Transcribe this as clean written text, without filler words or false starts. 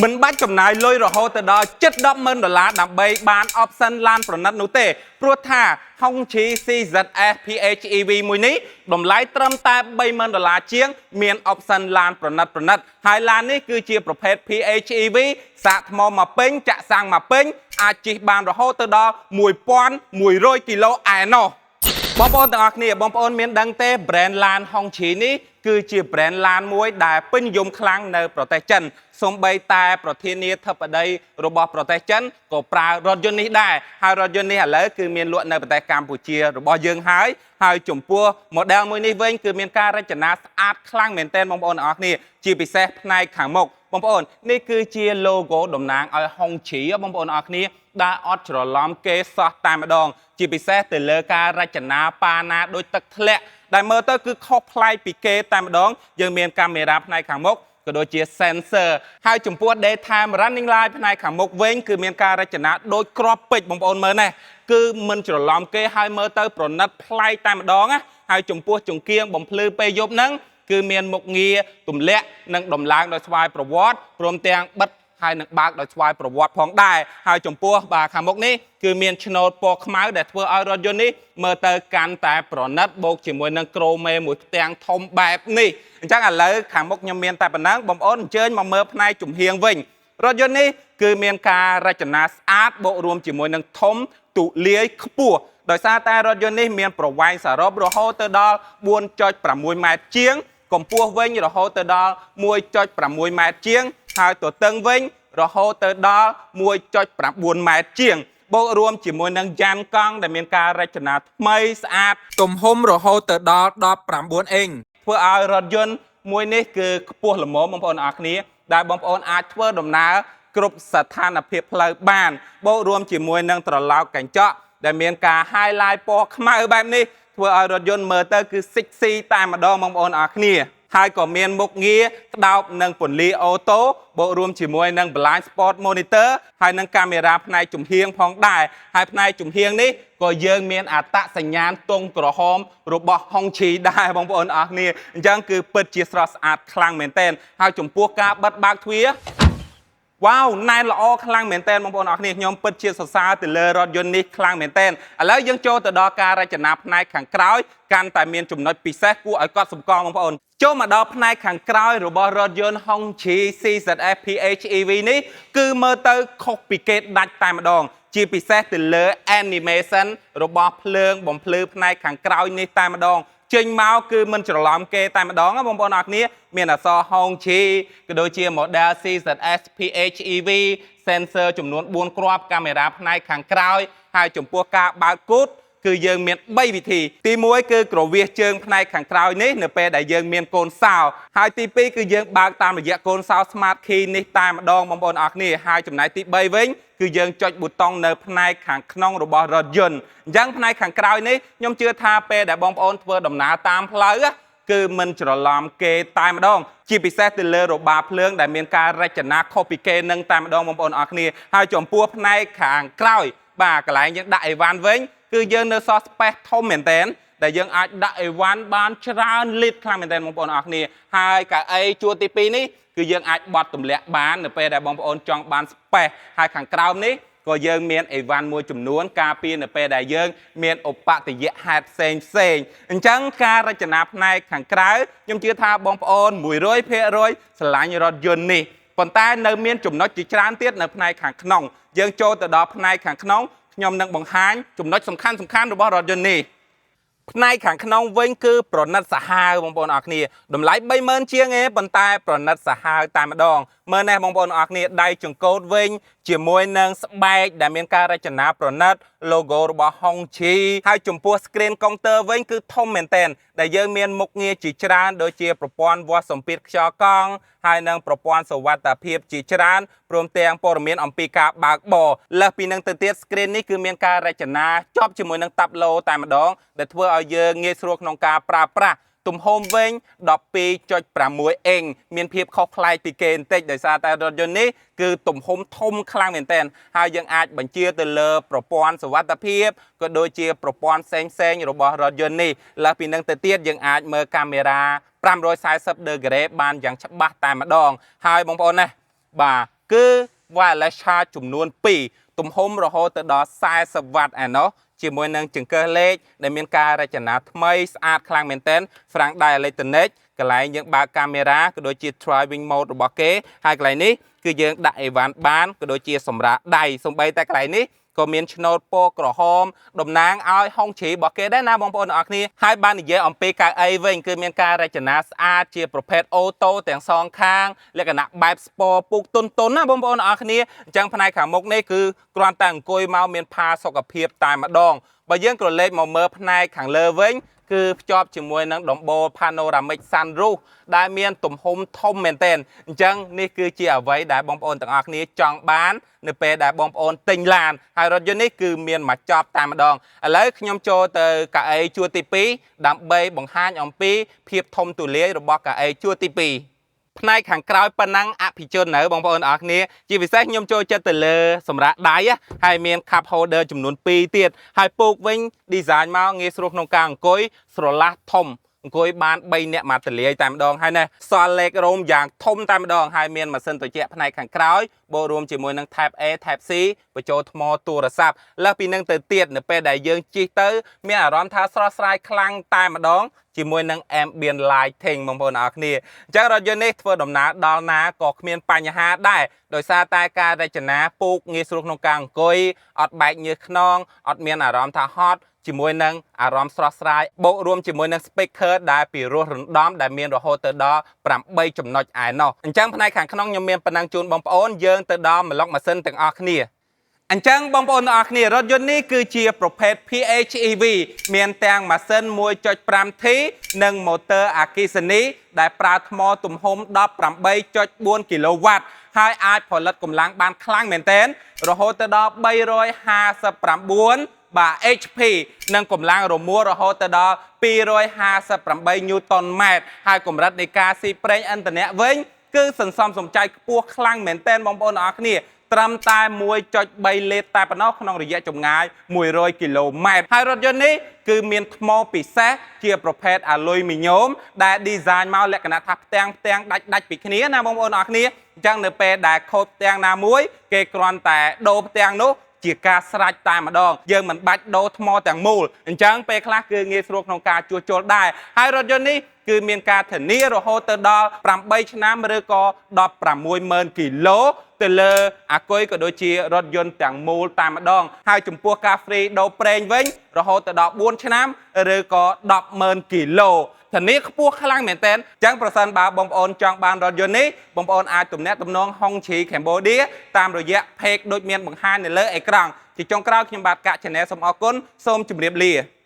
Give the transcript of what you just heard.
មិនបាច់ចំណាយលុយរហូតទៅដល់ជិត100000ដុល្លារដើម្បីបាន option ឡានប្រណិតនោះទេព្រោះថា Hongqi CZS PHEV មួយនេះតម្លៃត្រឹមតែ30000ដុល្លារជាង មាន option ឡានប្រណិតប្រណិតហើយឡាននេះគឺជាប្រភេទ PHEV សាកថ្មមកពេញចាក់សាំងមកពេញអាចជិះបានរហូតទៅដល់1100គីឡូឯណោះ បងប្អូនទាំងអស់គ្នាបងប្អូនមានដឹងទេ brand ឡាន Hongqi នេះគឺជា brand ឡានមួយដែលពេញនិយមខ្លាំងនៅប្រទេសចិនសូម្បីតែប្រធានាធិបតីរបស់ប្រទេសចិនក៏ប្រើរថយន្តនេះដែរហើយរថយន្តនេះឥឡូវគឺមានលក់នៅប្រទេសកម្ពុជារបស់យើងហើយហើយចំពោះ model មួយនេះវិញគឺមានការរចនាស្អាតខ្លាំងមែនទែនបងប្អូនទាំងអស់គ្នាជាពិសេសផ្នែកខាងមុខបងប្អូននេះគឺជា logo តំណាងឲ្យ Hongqi បងប្អូនទាំងអស់គ្នាដែលអត់ច្រឡំគេសោះតែម្ដង ជាពិសេសទៅលើការរចនាប៉ាណាដូចទឹកធ្លាក់ដែលមើលទៅគឺខុសប្លែកពីគេតែម្ដងយើងមានកាមេរ៉ាផ្នែកខាងមុខក៏ដូចជា sensor ហើយចំពោះ daytime running light ផ្នែកខាងមុខវិញគឺមានការរចនាដូចគ្រាប់ពេជ្របងប្អូនមើលណែគឺមិនច្រឡំគេហើយមើលទៅប្រណិតប្លែកតែម្ដងណាហើយចំពោះចង្គៀងបំភ្លឺពេលយប់ហ្នឹងគឺមានមុខងារទម្លាក់និងដំឡើងដោយស្វ័យប្រវត្តិព្រមទាំងបិទ ហើយនឹងបើកដោយស្វ័យប្រវត្តិផងដែរហើយចំពោះបាទខាងមុខនេះគឺមានឆ្នូតពណ៌ខ្មៅដែលធ្វើឲ្យរថយន្តនេះមើលទៅកាន់តែប្រណិតបូកជាមួយនឹង chrome មួយផ្ទាំងធំបែបនេះអញ្ចឹងឥឡូវខាងមុខខ្ញុំមានតែប៉ុណ្ណឹងបងប្អូនអញ្ជើញមកមើលផ្នែកចំហៀងវិញរថយន្តនេះគឺមានការរចនាស្អាតបូករួមជាមួយនឹងធំទូលាយខ្ពស់ដោយសារតែរថយន្តនេះមានប្រវែងសរុបរហូតទៅដល់4.6ម៉ែត្រជាងកម្ពស់វិញរហូតទៅដល់1.6ម៉ែត្រជាង ហើយទទឹងវិញរហូតទៅដល់1.9ម៉ែត្រជាងបូករួមជាមួយនឹងយ៉ានកង់ដែលមានការរចនាថ្មីស្អាតទំហំរហូតទៅដល់19អ៊ីងធ្វើឲ្យរថយន្តមួយនេះគឺខ្ពស់ល្មមបងប្អូនអរគ្នាដែលបងប្អូនអាចធ្វើដំណើរគ្រប់ស្ថានភាពផ្លូវបានបូករួមជាមួយនឹងត្រឡោកកញ្ចក់ដែលមានការ highlight ពណ៌ខ្មៅបែបនេះធ្វើឲ្យរថយន្តមើលទៅគឺ sexy តែម្ដងបងប្អូនអរគ្នា ហើយក៏មានមុខងារក្តោបនិងពន្លឺ auto បូករួមជាមួយនឹង blind spot monitor ហើយនិងកាមេរ៉ាផ្នែកចំហៀងផងដែរហើយផ្នែកចំហៀងនេះក៏យើងមានអត្តសញ្ញាណទង់ក្រហមរបស់ Hongqi ដែរបងប្អូនអរគ្នាអញ្ចឹងគឺពិតជាស្រស់ស្អាតខ្លាំងមែនទែនហើយចំពោះការបិទបើកទ្វារ វ៉ាវណែនល្អខ្លាំងមែនទែនបងប្អូនអរគ្នាខ្ញុំពិតជាសរសើរទៅលើរថយន្តនេះខ្លាំងមែនទែនឥឡូវយើងចូលទៅដល់ការរចនាផ្នែកខាងក្រោយកាន់តែមានចំណុចពិសេសគួរឲ្យកត់សម្គាល់បងប្អូនចូលមកដល់ផ្នែកខាងក្រោយរបស់រថយន្ត Hongqi CZS PHEV នេះគឺមើលទៅខុសពីគេដាច់តែម្ដង ជាពិសេសទៅលើ animation របស់ភ្លើងបំភ្លឺផ្នែកខាងក្រោយនេះតែម្ដង ចេញមកគឺមិនច្រឡំគេតែម្ដងណាបងប្អូនអរគ្នាមានអក្សរ Hongqi ក៏ដូចជា model CZS PHEV sensor ចំនួន4គ្រាប់កាមេរ៉ាផ្នែកខាងក្រោយហើយចំពោះការបើកគូតគឺយើងមាន3វិធីទី1គឺក្រវៀសជើងផ្នែកខាងក្រោយនេះនៅពេលដែលយើងមានកូនសោហើយទី2គឺយើងបើកតាមរយៈកូនសោ Smart Key នេះតែម្ដងបងប្អូនអរគ្នាហើយចំណែកទី3វិញគឺយើងចុចប៊ូតុងនៅផ្នែកខាងក្នុងរបស់រថយន្តអញ្ចឹងផ្នែកខាងក្រោយនេះខ្ញុំជឿថាពេលដែលបងប្អូនធ្វើដំណើរតាមផ្លូវគឺមិនច្រឡំគេតែម្ដងជាពិសេសទៅលើរបាភ្លើងដែលមានការរចនាខុសពីគេនឹងតែម្ដងបងប្អូនអរគ្នាហើយចំពោះផ្នែកខាងក្រោយបាទកន្លែងយើងដាក់អីវ៉ាន់វិញគឺយើងនៅសល់ space ធំមែនតើដែលយើងអាចដាក់អីវ៉ាន់បានច្រើនលីត្រខ្លាំងមែនទែនបងប្អូនអរគ្នាហើយកៅអីជួរទី2នេះគឺយើងអាចបត់ទម្លាក់បាននៅពេលដែលបងប្អូនចង់បាន space ហើយខាងក្រោមនេះក៏យើងមានអីវ៉ាន់មួយចំនួនការពារនៅពេលដែលយើងមានឧបតយហេតុផ្សេងផ្សេងអញ្ចឹងការរចនាផ្នែកខាងក្រៅខ្ញុំជឿថាបងប្អូន100%ស្រឡាញ់រថយន្តនេះប៉ុន្តែនៅមានចំណុចជាច្រើនទៀតនៅផ្នែកខាងក្នុងយើងចូលទៅដល់ផ្នែកខាងក្នុងខ្ញុំនឹងបង្ហាញចំណុចសំខាន់សំខាន់របស់រថយន្តនេះ ផ្នែកខាងក្នុងវិញគឺប្រណិតសាហាវបងប្អូនអរគ្នាតម្លៃ30000ជាងឯងប៉ុន្តែប្រណិតសាហាវតែម្ដងមើលនេះបងប្អូនអរគ្នាដៃចង្កូតវិញជាមួយនឹងស្បែកដែលមានការរចនាប្រណិត logo របស់ Hongqi ហើយចំពោះ screen counter វិញគឺធំមែនទែនដែលយើងមានមុខងារជាច្រើនដូចជាប្រព័ន្ធវាស់សម្ពាធខ្យល់កង់ហើយនិងប្រព័ន្ធសុវត្ថិភាពជាច្រើនព្រមទាំងព័ត៌មានអំពីការបើកបរលើសពីនឹងទៅទៀត screen នេះគឺមានការរចនាជាប់ជាមួយនឹងតាប់ឡូតែម្ដងដែលធ្វើឲ្យយើងងាយស្រួលក្នុងការប្រើប្រាស់ទំហំវិញ12.6អ៊ីងមានភាពខុសប្លែកពីគេបន្តិចដោយសារតែរថយន្តនេះគឺទំហំធំខ្លាំងមែនទែនហើយយើងអាចបញ្ជាទៅលើប្រព័ន្ធសុវត្ថិភាពក៏ដូចជាប្រព័ន្ធផ្សេងៗរបស់រថយន្តនេះលើសពីនឹងទៅទៀតយើងអាចមើលកាមេរ៉ា540 degree បានយ៉ាងច្បាស់តែម្ដងហើយបងប្អូនណាបាទគឺ គឺ wireless charge ចំនួន2ទំហំរហូតទៅដល់40វ៉ាត់ឯណោះជាមួយនឹងចង្កឹះលេខដែលមានការរចនាថ្មីស្អាតខ្លាំងមែនទែនហ្វ្រាំងដៃអេឡិចត្រូនិកកន្លែងយើងបើកកាមេរ៉ាក៏ដូចជា driving mode របស់គេហើយកន្លែងនេះគឺយើងដាក់អីវ៉ាន់បានក៏ដូចជាសម្រាប់ដៃសំបីតែកន្លែងនេះក៏មានឆ្នូតពណ៌ក្រហមតំណាងឲ្យហុងជ្រីរបស់គេដែរណាបងប្អូនទាំងអស់គ្នាហើយបាននិយាយអំពីកៅអីវិញគឺមានការរចនាស្អាតជាប្រភេទ auto ទាំងសងខាងលក្ខណៈបែប sport ពូកទុនទុនណាបងប្អូនទាំងអស់គ្នាអញ្ចឹងផ្នែកខាងមុខនេះគឺគ្រាន់តែអង្គុយមកមានផាសុខភាពតែម្ដងបើយើងក្រឡេកមកមើលផ្នែកខាងលើវិញគឺភ្ជាប់ជាមួយនឹងដំបូល panoramic sunroof ដែលមានទំហំធំមែនទែនអញ្ចឹងនេះគឺជាអ្វីដែលបងប្អូនទាំងអស់គ្នាចង់បាននៅពេលដែលបងប្អូនទិញឡានហើយរថយន្តនេះគឺមានមកចប់តែម្ដងឥឡូវខ្ញុំចូលទៅកៅអីជួរទី2ដើម្បីបង្ហាញអំពីភាពធំទូលាយរបស់កៅអីជួរទី2ផ្នែកខាងក្រោយប៉ុណ្ណឹងអភិជននៅបងប្អូនអរគ្នាជាពិសេសខ្ញុំចូលចិត្តទៅលើសម្រាប់ដៃហើយមាន cup holder ចំនួន2ទៀតហើយពូកវិញ design មកងាយស្រួលក្នុងការអង្គុយស្រឡះធំអង្គុយបាន3នាក់មកតលាយតែម្ដងហើយណាសល់លេខរោមយ៉ាងធំតែម្ដងហើយមានម៉ាស៊ីនត្រជាក់ផ្នែកខាងក្រោយបូករួមជាមួយនឹង Type A Type C បញ្ចូលថ្មទូរស័ព្ទលើសពីនឹងទៅទៀតនៅពេលដែលយើងជិះទៅមានអារម្មណ៍ថាស្រស់ស្រាយខ្លាំងតែម្ដងជាមួយនឹង ambient lighting បងប្អូនអរគ្នាអញ្ចឹងរថយន្តនេះធ្វើដំណើរដល់ណាក៏គ្មានបញ្ហាដែរដោយសារតែការរចនាពូកងាយស្រួលក្នុងការអង្គុយអត់បែកញើសខ្នងអត់មានអារម្មណ៍ថាហត់ជាមួយនឹងអារម្មណ៍ស្រស់ស្រាយបូករួមជាមួយនឹង speaker ដែលពីរោះរណ្ដំដែលមានរហូតទៅដល់8ចំណុចឯណោះអញ្ចឹងផ្នែកខាងក្នុងខ្ញុំមានប៉ុណ្ណឹងជូនបងប្អូនយើងទៅដល់ម្លុកម៉ាស៊ីនទាំងអស់គ្នាអញ្ចឹងបងប្អូនទាំងអស់គ្នារថយន្តនេះគឺជាប្រភេទ PHEV មានទាំងម៉ាស៊ីន 1.5T និងម៉ូទ័រអគ្គិសនីដែលប្រើថ្មទំហំ18.4គីឡូវ៉ាត់ហើយអាចផលិតកម្លាំងបានខ្លាំងមែនទែនរហូតទៅដល់359បាទ HP និងកម្លាំងរមួលរហូតទៅដល់258 Newton ម៉ែត្រហើយកម្រិតនៃការស៊ីប្រេងឥន្ធនៈវិញគឺសន្សំសំចៃខ្ពស់ខ្លាំងមែនទែនបងប្អូនទាំងអស់គ្នាត្រឹមតែ1.3លីត្រតែប៉ុណ្ណោះក្នុងរយៈចម្ងាយ100គីឡូម៉ែត្រហើយរថយន្តនេះគឺមានថ្មពិសេសជាប្រភេទអាលុយមីញ៉ូមដែល design មកលក្ខណៈថាផ្ទាំងផ្ទាំងដាច់ដាច់ពីគ្នាណាបងប្អូនទាំងអស់គ្នាអញ្ចឹងនៅពេលដែលខូចផ្ទាំងណាមួយគេគ្រាន់តែដូរផ្ទាំងនោះជាការស្រេចតែម្ដងយើងមិនបាច់ដូរថ្មទាំងមូលអញ្ចឹងពេលខ្លះគឺងាយស្រួលក្នុងការជួសជុលដែរហើយរថយន្តនេះគឺមានការធានារហូតទៅដល់8ឆ្នាំឬក៏160,000គីឡូទៅលើអាគុយក៏ដូចជារថយន្តទាំងមូលតែម្ដងហើយចំពោះការ free ដូរប្រេងវិញរហូតទៅដល់4ឆ្នាំឬក៏100,000គីឡូធានាខ្ពស់ខ្លាំងមែនទែនអញ្ចឹងប្រសិនបើបងប្អូនចង់បានរថយន្តនេះបងប្អូនអាចទំនាក់ទំនងហុងឈីកម្ពុជាតាមរយៈ page ដូចមានបង្ហាញនៅលើអេក្រង់ជាចុងក្រោយខ្ញុំបាទកាក់ Channel សូមអរគុណសូមជម្រាបលា។